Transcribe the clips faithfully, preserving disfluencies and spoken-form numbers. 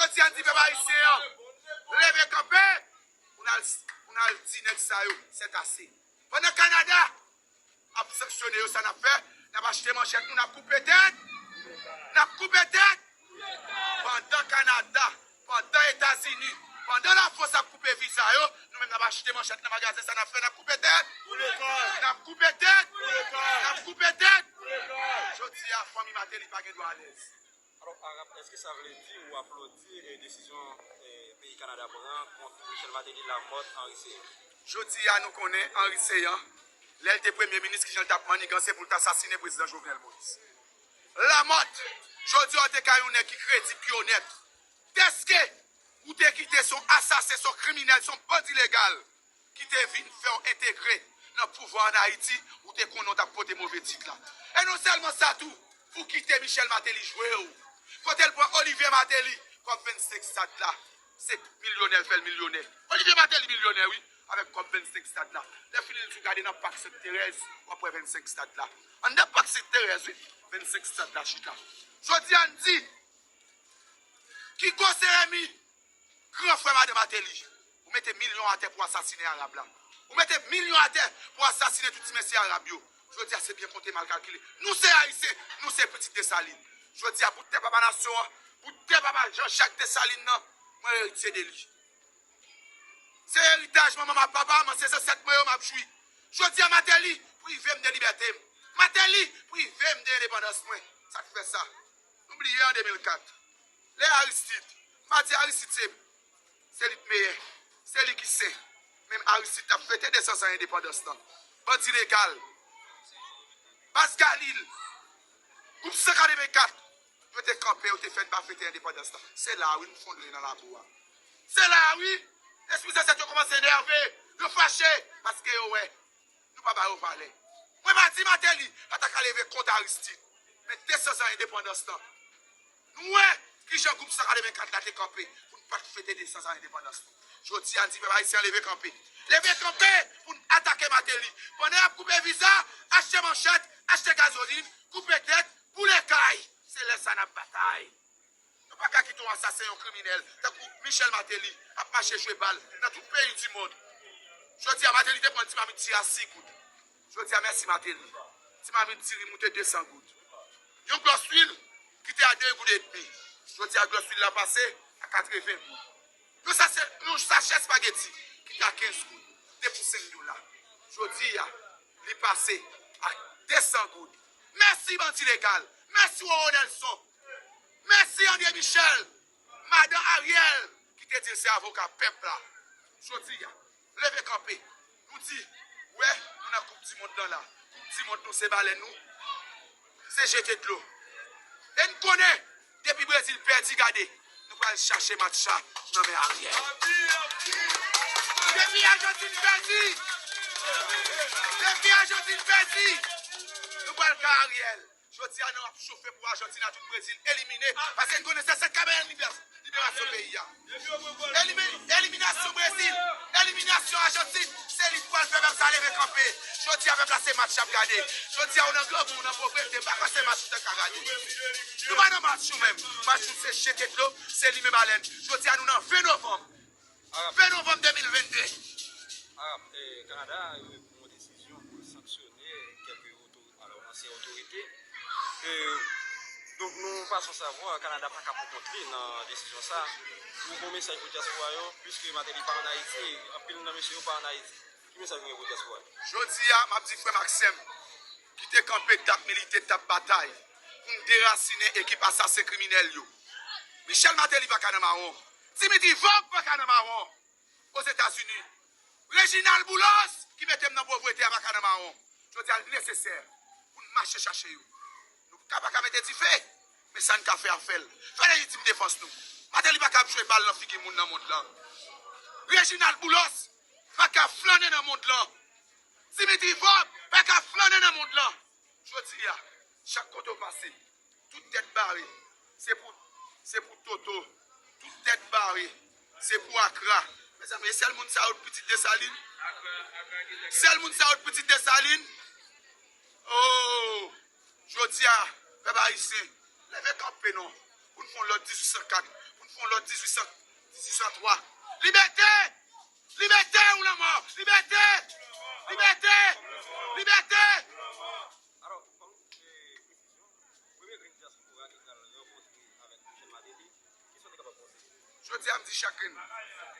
Jodi a, n di pèp ayisyen an, leve kanpe pou n al, pou n al di nèg sa yo, c'est assez. Pandan Kanada ap sanksyone yo, sa n ap fè? N ap achte manchèt nou, n ap koupe tèt. N ap koupe tèt. Pandan Kanada, pandan Etazini, pandan Lafrans ap koupe viza yo, nou menm n ap achte manchèt nan magazen, sa n ap fè? N ap koupe tèt. N ap koupe tèt. N ap koupe tèt. Jodi a, fanmi Martelly pa gen dwa alèz. Alò, Arab, èske sa vle di ou aplodi, eh, desizyon, eh, peyi Kanada pran kont Michel Martelly, Lamothe, Henry Céant? Jodi a, nou konnen Henry Céant, lè l te premye minis, kijan l t ap manniganse pou l t asasinen prezidan Jovenel Moïse. Lamothe, jodi a, w te ka yon nèg ki kredib, ki onèt. Dèske ou te kite se yon asasen, se yon kriminèl, se yon bandi legal ki te vin fè w entegre nan pouvwa ann Ayiti, ou te konnen w t ap pote move tit la. E non sèlman sa tou, pou kite Michel Martelly jwe w. Kote l pran Olivier Martelly kòb vennsenk stad la. Se milyonè l fè l milyonè. Olivier Martelly milyonè, wi, avèk kòb vennsenk stad la. Lè fini, l di w gade nan Pak Sent Terèz, w ap wè vennsenk stad la. Anndan Pak Sent Terèz, wi, vennsenk stad la chita. Jodi a, n di, Kiko Seremi, gran frè madan Martelly, ou mete milyon atè pou asasinen Arab la. Ou mete milyon atè pou asasinen tout ti mesye Arab yo. Jodi a, se byen konte, mal kalkile. Nou se Ayisyen, nou se pitit Desalin. Jodi a, pou tè papa nasyon an, pou tè papa Jean Jacques Dessalines nan, mwen eritye de li. Se eritaj manman m ak papa m, se zansèt mwen yo m ap jwi. Jodi a, Martelly prive m de libète m. Martelly prive m de endepandans mwen. Sa k fè sa? Nou bliye an de mil kat. Lè Aristide, m pa di Aristide se, se li k meyè, se li ki sen. Men Aristide t ap fete de san zan endepandans lan. Bandi legal, Baz Galil, gwoup san katrevenkat, yo te kanpe, yo te fè n pa fete endepandans lan. Se la, wi, nou fondre nan labou a. Se la, wi, lespri zansèt yo kòmanse enève, yo fache, paske yo wè nou pa ba yo valè. Mwen pa di Martelly pa ta ka leve kont Aristide, men de san zan endepandans lan, nou wè kijan gwoup san katrevenkat la te kanpe pou n pa t fete de san zan endepandans nou. Jodi a, n di pèp ayisyen an leve kanpe. Leve kanpe pou n atake Martelly. Pandan y ap koupe viza, achte manchèt, achte gazolin, koupe tèt, boule kay. Se lè sa n ap batay. Nou pa ka kite yon asasen, yon kriminèl, tankou Michel Martelly, ap mache jwe bal nan tout peyi di mond. Jodi a, Martelly te pran ti mamit diri a sis goud. Jodi a, mèsi Martelly. Ti mamit diri moute de san goud. Yon glòs lwil ki te a de goud edmi. Jodi a, glòs lwil la pase a katreven goud. Yon sachè, yon sachè espageti ki te a kenz goud, de pou senk dola. Jodi a, li pase a de san goud. Mèsi bandi legal. Mèsi Roro Nelson. Mèsi André Michel. Madan Ariel ki te di l se avoka pèp la. Jodi a, leve kanpe. Nou di, wè, nou nan koup di mond lan la. Koup di mond nou se balèn nou, se jete dlo. E n konnen, depi Brezil pèdi, gade, nou pral chache match la nan men Ariel. Depi Ajantin pèdi, depi Ajantin pèdi, nou pral ka Ariel. Jodi a, nou ap chofe pou Ajantin ak tout Brezil elimine, paske n konnen se sèt ka bay liberasyon peyi a. Elimi-, eliminasyon Brezil, eliminasyon Ajantin, se li k pral fè pèp sa leve kanpe. Jodi a, pèp la se match y ap gade. Jodi a, ou nan grangou, ou nan povrete, pa panse match ou te ka gade. Nou pa nan match nou menm. Match nou se jete dlo, se limen balèn. Jodi a, nou nan ven novanm. Ven novanm de mil venn de. Arab, eh, Kanada, eh, pran yon desizyon pou l sanksyone kèlke oto-, alò, ansyen otorite. Eh, donk, nou pa san savwa, Kanada pa ka pran kont li nan desizyon sa. Ou gen yon mesaj pou dyaspora yo, piske Martelly pa ann Ayiti, anpil nan mesye yo pa ann Ayiti. Ki mesaj ou gen pou dyaspora yo? Jodi a, m ap di frè m ak sè m ki te kanpe, t ap milite, t ap batay pou n derasinen ekip asasen kriminèl yo. Michel Martelly pa ka nan mawon. Dimitri Vorbe pa ka nan mawon. Ozetazini. Reginald Boulos, ki mete m nan povrete a, pa ka nan mawon. Jodi a, li nesesè pou n mache chache yo. Nou ka pa ka mete dife, men sa n ka fè a fè l. Fè lejitim defans nou. Martelly pa ka ap jwe bal nan figi moun nan mond lan. Reginald Boulos pa ka flannen nan mond lan. Dimitri Vorbe pa ka flannen nan mond lan. Jodi a, chak kote w pase, tout tèt bare, se pou, se pou Toto. Tout tèt bare, se pou Akra. Mezanmi, e sèl moun sa yo k pitit Desalin? Sèl moun sa yo k pitit Desalin? Oh! Jodi a, pèp ayisyen, leve kanpe non, pou n fè yon lòt dizuit san kat, pou n Fon lòt dizuit san, dizuit san twa. Libète! Libète ou lanmò! Libète! Libète! Libète! Alò, ban m, eh, presizyon. Premye grenn dyaspora ki pral rankontre avèk Michel Martelly, kisa w te kapab panse? Jodi a, m di chak grenn,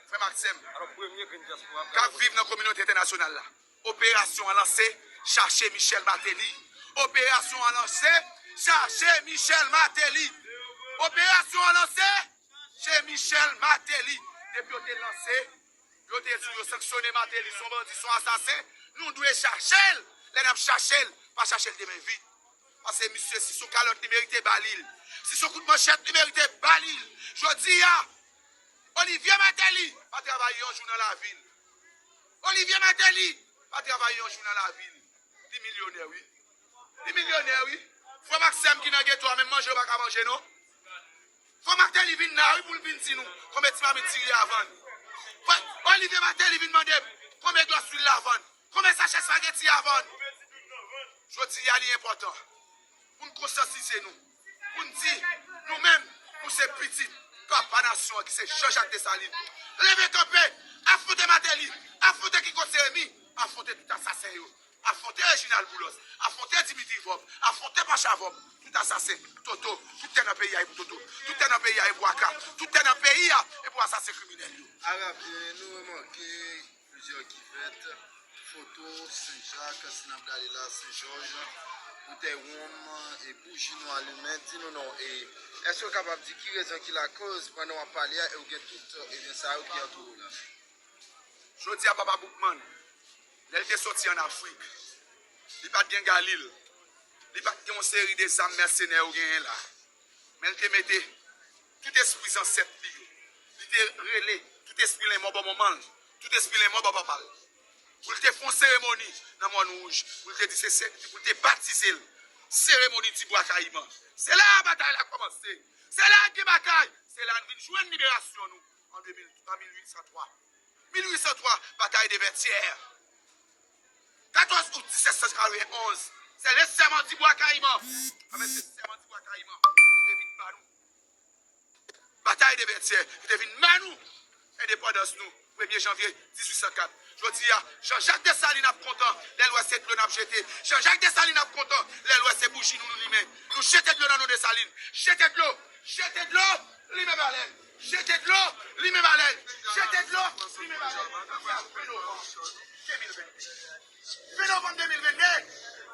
frè m ak sè m, k ap viv nan kominote entènasyonal la. Operasyon an lanse, chache Michel Martelly. Operasyon an lanse, chache Michel Martelly. Operasyon an lanse, chache Michel Martelly. Depi yo te lanse, yo te di yo sanksyone Martelly, se yon bandi, se yon asasen. Nou dwe chache l. Lè n ap chache l, pa chache l de men vid. Paske misye, si se yon kalòt li merite, ba li l. Si se yon kout manchèt li merite, ba li l. Jodi a, Olivier Martelly pa travay yon jou nan lavi l. Olivier Martelly pa travay yon jou nan lavi l. Li milyonè, wi. Li milyonè, wi. Frè m ak sè m ki nan geto a, menm manje yo pa ka manje, non. Fò Martelly vin la, wi, pou l vin di nou konbyen ti mamit diri a vann. Fò Olivier Martelly vin mande m konbyen glòs lwil la vann, konbyen sachè espageti a vann. Jodi a, li enpòtan pou n konsyantize nou, pou n di, nou menm, nou se pitit papa nasyon an ki se Jean Jacques Dessalines. Leve kanpe, afwonte Martelly, afwonte Kikos Jeremi, afwonte tout asasen yo, afwonte Reginald Boulos, afwonte Dimitri Vorbe, afwonte Pacha Vorbe, tout asasen, Toto, tout tè nan peyi a e pou Toto, tout tè nan peyi a e pou Aka, tout tè nan peyi a e pou asasen kriminèl yo. Arab, eh, nou remake plizyè kivèt, foto, Sen Jak, si n ap gade la, Sen Jòj, boutèy wonm, e bouji nou alimen. Di nou non, e èske w kapab di ki rezon ki lakoz pandan w ap pale a, e w gen tout, e, ebyen sa yo ki antoure w la? Jodi a, Papa Boukman, lè l te soti ann Afrik, li pa t gen Galil, li pa t gen yon seri de zam mèsenè yo genyen la. Men l te mete tout espri zansèt li yo. Li te rele tout espri lenmò bò manman l, tout espri lenmò bò papa l. Pou l te fè yon seremoni nan Mòn Wouj, pou l te di se, se, pou l te batize l. Seremoni Ti Bwa Kayiman. Se la a batay la kòmanse. Se la a gen batay. Se la a n vin jwenn liberasyon nou an de mil, an mil uit san twa. Mil uit san twa, batay de Vètyè. Katòz out disèt san katrevenonz, se le sèman Ti Bwa Kayiman. Anben, se sèman Ti Bwa Kayiman ki te vin ba nou batay de Vètyè, ki te vin ba nou endepandans nou, premye janvye dizuit san kat. Jodi a, Jean Jacques Dessalines ap kontan lè l wè se dlo n ap jete. Jean Jacques Dessalines ap kontan lè l wè se bouji nou nou limen. Nou jete dlo nan non Dessalines. Jete dlo! Jete dlo! Limen balèn! Jete dlo! Limen balèn! Jete dlo! Limen balèn! Vennde novanm de mil vennde. Vennde novanm de mil vennde!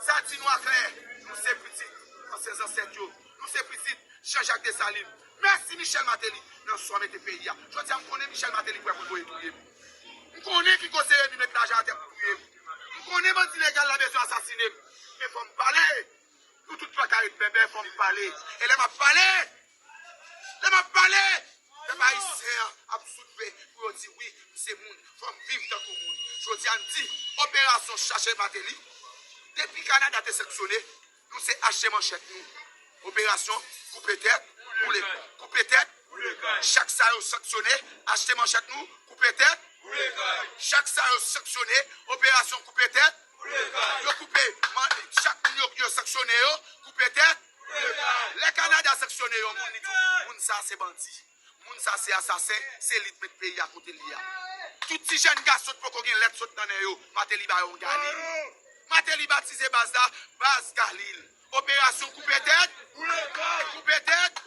Sa di nou aklè, nou se pitit ansyen zansèt yo. Nou se pitit Jean Jacques Dessalines. Mèsi Michel Martelly nan sa w mete peyi a. Jodi a, m konnen Michel Martelly prè pou l voye touye m. M konnen Kiko Jeremi met lajan atè pou touye m. M konnen bandi legal la bezwen asasine m. Men fò m pale. Nou tout pa ka ret bèbè, fò m pale. E lè m ap pale, lè m ap pale, pèp ayisyen an ap soulve pou yo di wi, m se moun, fò m viv tankou moun. Jodi a, n di, operasyon chache Martelly, depi Kanada te sanksyone, nou se achte manchèt nou. Operasyon koupe tèt, boule kay. Koupe tèt, boule kay. Chak sa yo sanksyone, achte manchèt nou, koupe tèt, boule kay. Chak sa yo sanksyone, operasyon koupe tèt, boule kay. Yo koupe, man, chak moun yo, yo sanksyone yo, koupe tèt, boule kay. Lè Kanada sanksyone yon moun, li di, moun sa se bandi. Moun sa se asasen, se li t met peyi a kote l ye a. Tout ti jèn gason t poko gen lèt sot nan men yo, Martelly ba yo yon Galil. Martelly batize baz la, baz Galil. Operasyon koupe tèt, koupe tèt,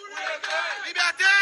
libète,